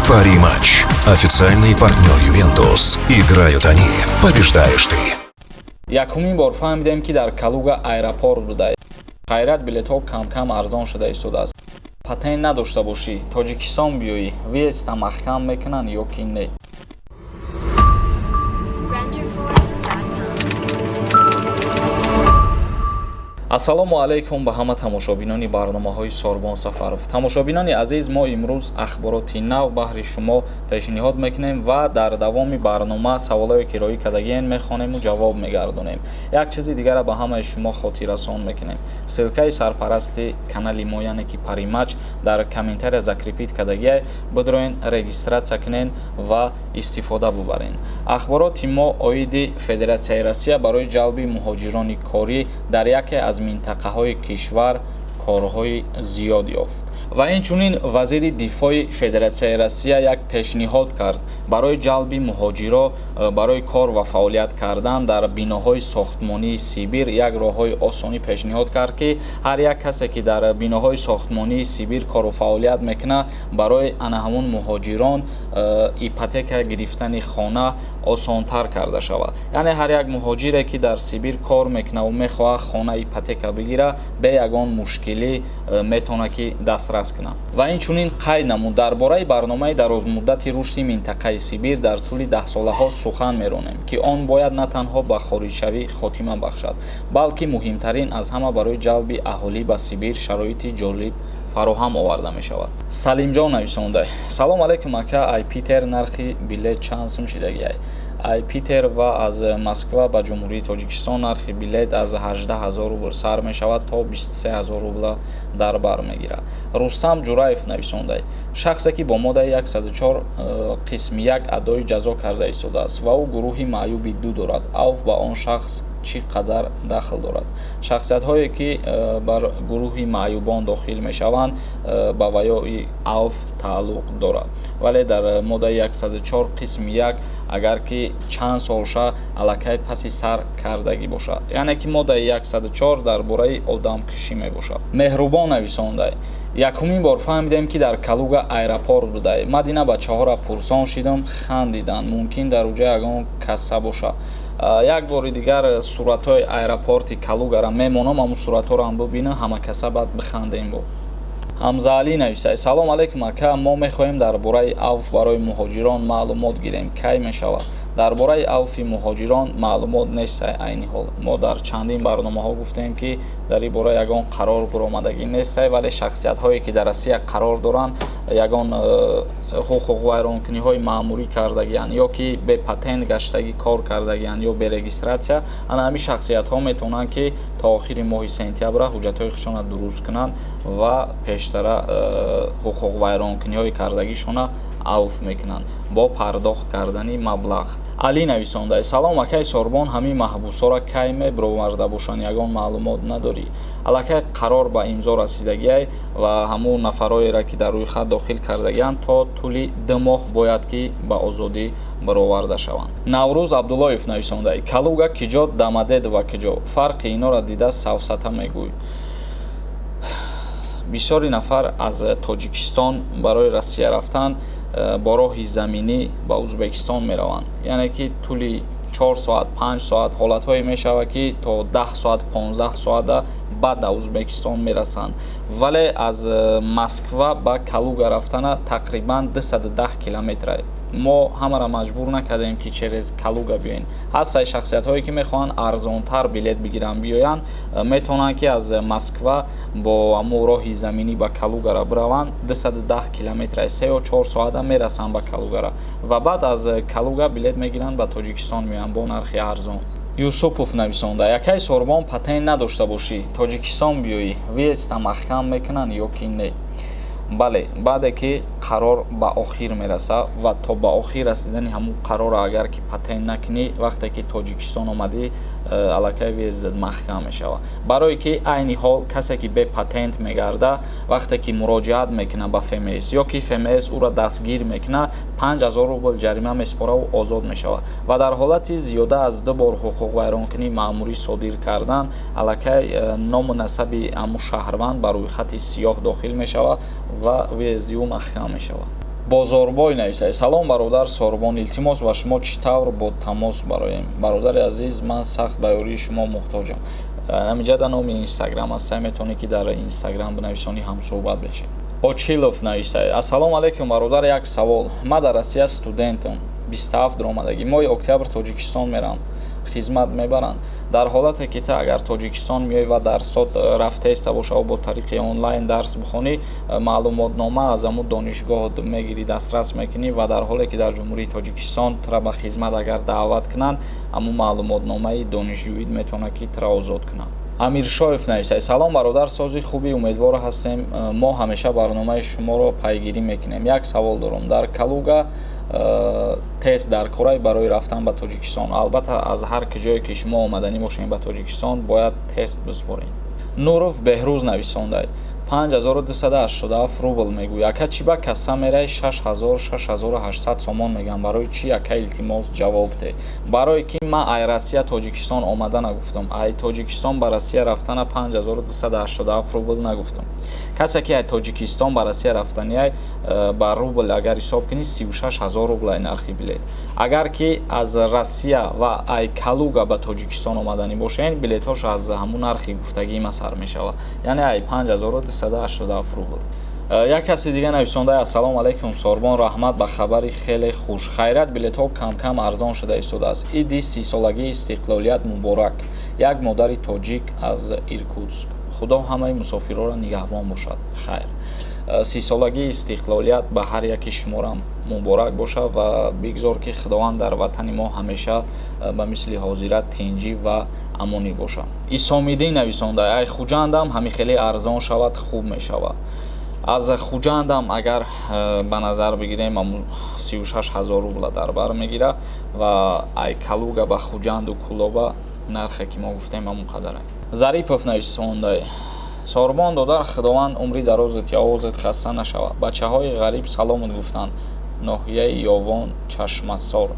Пари-матч. Официальный партнер «Ювентус». Играют они. Побеждаешь ты. Якумин бор фаҳмидем, ки дар Калуга аэропорт буда. Хайрат, билетҳо камкам арзон шуда истодааст. Патент надошта бошӣ, Тоҷикистон биёӣ, въезд а маҳкам мекунанд ё ки не? Renderforest.com. Ассалому алайкум ба ҳама тамошобинони барномаҳои Сорбон Сафаров. Тамошобинони азиз, мо имрӯз ахбороти нав баҳри шумо пешниҳод мекунем ва дар давоми барнома саволое ки роӣ кардагиен, мехонему ҷавоб мегардонем. Як чизи дигара ба ҳамаи шумо хотиррасон мекунем: ссылка и сарпарасти канали мо, яъне ки Паримач, дар комментария закрепить кардагиай. Бидроен, регистрация кунен ва истифода бубарен. Ахбороти мо оиди Федератсияи Россия: барои ҷалби муҳоҷирони корӣ дар яке аз минтақаҳои кишвар корҳои зиёд ёфт. Ва инчунин вазири дифои Федератсияи Россия як пешниҳод кард барои ҷалби муҳоҷиро барои кор ва фаъолият кардан дар биноҳои сохтмонии Сибир. Як роҳҳои осонӣ пешниҳод кард, ки ҳар як касе, ки дар биноҳои сохтмонии Сибир кору фаъолият мекунад, барои ана ҳамун муҳоҷирон ипотека гирифтани хона осонтар карда шавад. Яъне ҳар як муҳоҷире, ки дар Сибир кор мекунад ва мехоҳад хона ипотека бигирад, бе ягон мушкилӣ метавонад, ки дастрас кунад. Ва инчунин қайд намуд: дар бораи барномаи дарозмуддати рушди минтақаи Сибир дар тӯли даҳсолаҳо сухан меронем, ки он бояд на танҳо ба хориҷшавӣ хотима бахшад, балки муҳимтарин аз ҳама барои ҷалби аҳолӣ ба Сибир шароити ҷолиб фароҳам оварда мешавад. Салимҷон нависонда: «Салом алейкум, ака, ай Питер нархи билет чанд сум шидагиай?» Ай Питер ва аз Москва ба Ҷумҳурии Тоҷикистон нархи билет аз 18 000 рубл сар мешавад, то 23 000 рубла дар бар мегирад. Рустам Ҷураев нависонда: «Шахсе, ки бо моддаи 104 қисми 1 адои ҷазо карда истодааст ва ӯ гурӯҳи маъюби ду дорад, авф ба он шахс чӣ қадар дахл дорад?» Шахсиятҳое, ки бар гурӯҳи маъюбон дохил мешаванд, ба ваёи авф тааллуқ дорад, вале дар моддаи 104 қисми 1 агар ки чанд солша аллакай паси сар кардагӣ бошад, яъне ки моддаи 104 дар бораи одамкушӣ мебошад. Меҳрубон нависонда: «Якумин бор фаҳмидем, ки дар Калуга аэропорт буда. Мадина бачаҳоро пурсон шидам, хандиданд. Мумкин дар уҷа ягон касса бошад». Як бори дигар суратҳои аэропорти Калугара мемонам, ҳамун суратҳоро ҳам бибина ҳама каса, баъд бихандем. Бо Ҳамзаалӣ нависад: «Салом алейкум, ака, мо мехоҳем дар бораи авф барои муҳоҷирон маълумот гирем, кай мешавад?» Дар бораи авфи муҳоҷирон маълумот нест айни ҳол. Мо дар чандин барномаҳо гуфтем, ки дар ин бора ягон қарор буромадагӣ нестай, вале шахсиятҳое, ки дар Россия қарор доранд, ягон ҳуқуқвайронкуниҳои маъмурӣ кардагианд ё ки бепатент гаштагӣ кор кардагианд ё бе регистрация, ана ҳамин шахсиятҳо метавонанд, ки то охири моҳи сентябра ҳуҷҷатҳои худшонро дуруст кунанд ва пештара ҳуқуқвайронкуниҳои кардагишона авф мекунанд бо пардохт кардани маблағ. Алӣ нависонда: «Салом, акаи Сорбон, ҳамин маҳбусҳоро кай мебироварда бошанд, ягон маълумот надорӣ?» Аллакай қарор ба имзо расидагиай ва ҳамун нафарҳоеро, ки дар рӯйхат дохил кардагианд, то тӯли 2 моҳ бояд, ки ба озодӣ бароварда шаванд. Наврӯз Абдуллоев нависонда: «Калуга киҷо, Домодедово киҷо? Фарқи инора дида савсата мегӯй». Бисёри нафар аз Тоҷикистон барои Россия рафтан бо роҳи заминӣ ба Ӯзбекистон мераванд, яъне ки тӯли 4 соат, 5 соат, ҳолатҳое мешавад, ки то 10 соат, 15 соата баъд ба Ӯзбекистон мерасанд. Вале аз Москва ба Калуга рафтана тақрибан 210 километра. Мо ҳамаро маҷбур накардем, ки через Калуга биёен. Ҳастаи шахсиятҳое, ки мехоҳанд арзонтар билет бигиранд, биёянд, метавонанд, ки аз Москва бо ҳамун роҳи заминӣ ба Калугара бираванд. 210 километра, 3 ё 4 соата мерасанд ба Калугара ва баъд аз Калуга билет мегиранд, ба Тоҷикистон меоянд бо нархи арзон. Юсупов нависонда: «Якай Сорбон, патент надошта бошӣ, Тоҷикистон биёӣ, въезд а маҳкам мекунанд ё ки не?» Бале, баъде ки қарор ба охир мерасад ва то ба охир расидани ҳамун қарорро агар ки патент накунӣ, вақте ки Тоҷикистон омадӣ, аллакай въезд ат маҳкам мешавад. Барое ки айни ҳол касе, ки бепатент мегарда, вақте ки муроҷиат мекунад ба ФМС ё ки ФМС ӯро дастгир мекунад, 5000 рубл ҷарима месупораву озод мешавад. Ва дар ҳолати зиёда аз 2 бор ҳуқуқвайронкунии маъмурӣ содир кардан, аллакай ному насаби ҳамун шаҳрванд ба рӯйхати сиёҳ дохил мешавад ва въезд и ӯ маҳкам мешавад. Бозорбой нависад: салом, бародар Сорбон, илтимос, ба шумо чӣ тавр бо тамос бароем? Бародари азиз, ман сахт ба ёрии шумо муҳтоҷам. Ҳаминҷа номи Инстаграм аст, метавонӣ ки дар Инстаграм бинависонӣ, ҳамсӯҳбат бешед. Очилов нависад: ассалому алайкум, бародар, як савол. Ман дар Россия студентам, 27 даромадагӣ, моҳи октябр Тоҷикистон мерам, хизмат мебаранд? Дар ҳолате ки ту агар Тоҷикистон меоӣ ва дарсот рафтаиста бошаву бо тариқи онлайн дарс бихонӣ, маълумотнома аз ҳамун донишгоҳ мегирӣ, дастрас мекунӣ ва дар ҳоле ки дар Ҷумҳурии Тоҷикистон тура ба хизмат агар даъват кунанд, ҳамун маълумотномаи донишҷӯит метавонад ки тура озод кунад. Амиршоев нависад: салом, бародар, сози хуби, умедвор ҳастем, мо ҳамеша барномаи шуморо пайгирӣ мекунем. Як савол дорам: дар Калуга тест дар корай барои рафтан ба Тоҷикистон? Албатта, аз ҳар ҷое ки шумо омаданӣ бошед ба Тоҷикистон, бояд тест бисупоред. Нуров Беҳрӯз нависонда: 5287 рубл мегӯй, ака, чӣ ба касса мерай, 6000, 6800 сомон мегӯям, барои чӣ, ака? Илтимос, ҷавоб де. Барое ки ман ай Россия Тоҷикистон омада нагуфтам, ай Тоҷикистон ба Россия рафтана 5287 рубл нагуфтам. Касе ки ай Тоҷикистон ба Россия рафтаниай, ба рубл агар ҳисоб кунӣ, 36 000 рубл ай нархи билет. Агар ки аз Россия ва ай Калуга ба Тоҷикистон омаданӣ бошед, билетҳош аз ҳамун нархи гуфтагии ма сар мешавад, яъне ай 5287 рубл. Як каси дига нависонда: ассалому алайкум, Сорбон, раҳмат ба хабари хеле хуш. Хайрат, билетҳо камкам арзон шуда истодааст. Иди 30-солагии истиқлолият муборак. Як модари тоҷик аз Иркутск. Худо ҳамаи мусофирҳоро нигаҳбон бошад. Хайр, 30-солагии истиқлолият ба ҳар яки шуморам муборак бошад ва бигзор ки Худованд дар ватани мо ҳамеша ба мисли ҳозира тинҷӣ ва амонӣ бошад. Исомиддин нависонда: ай Хуҷандам ҳами хеле арзон шавад, хуб мешавад. Аз Хуҷандам агар ба назар бигирем, 36 000 рубла дар бар мегирад ва ай Калуга ба Хуҷанду Кӯлоба нархе ки мо гуфтем, ҳамон қадаре. Зарипов нависонда: Сорбон додар, Худованд умри дарозат, овозат хаста нашавад. Бачаҳои ғариб саломат гуфтанд, ноҳияи Ёвон, Чашмасор.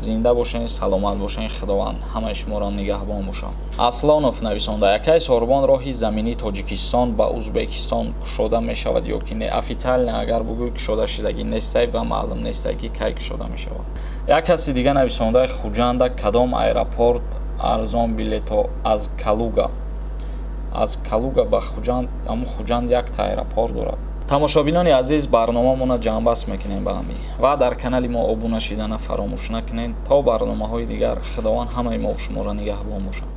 Зинда бошед, саломат бошед, Худованд ҳамаи шуморо нигаҳбон бошад. Аслонов нависонда: якай Сорбон, роҳи заминии Тоҷикистон ба Узбекистон кушода мешавад ё ки не? Официально агар бугӯй, кушода шудагӣ нестай ва маълум нестай ки кай кушода мешавад. Як каси дига нависонда: Хуҷанда кадом аэропорт арзон билето аз Калуга? Аз Калуга ба Хуҷанд, ҳамун Хуҷанд якта аэропорт дорад. Тамошобинони азиз, барномамонро ҷамъбаст мекунем ба ҳамин ва дар канали мо обуна шидана фаромӯш накунед. То барномаҳои дигар, Худованд ҳамаи мо шуморо нигаҳбон бошад.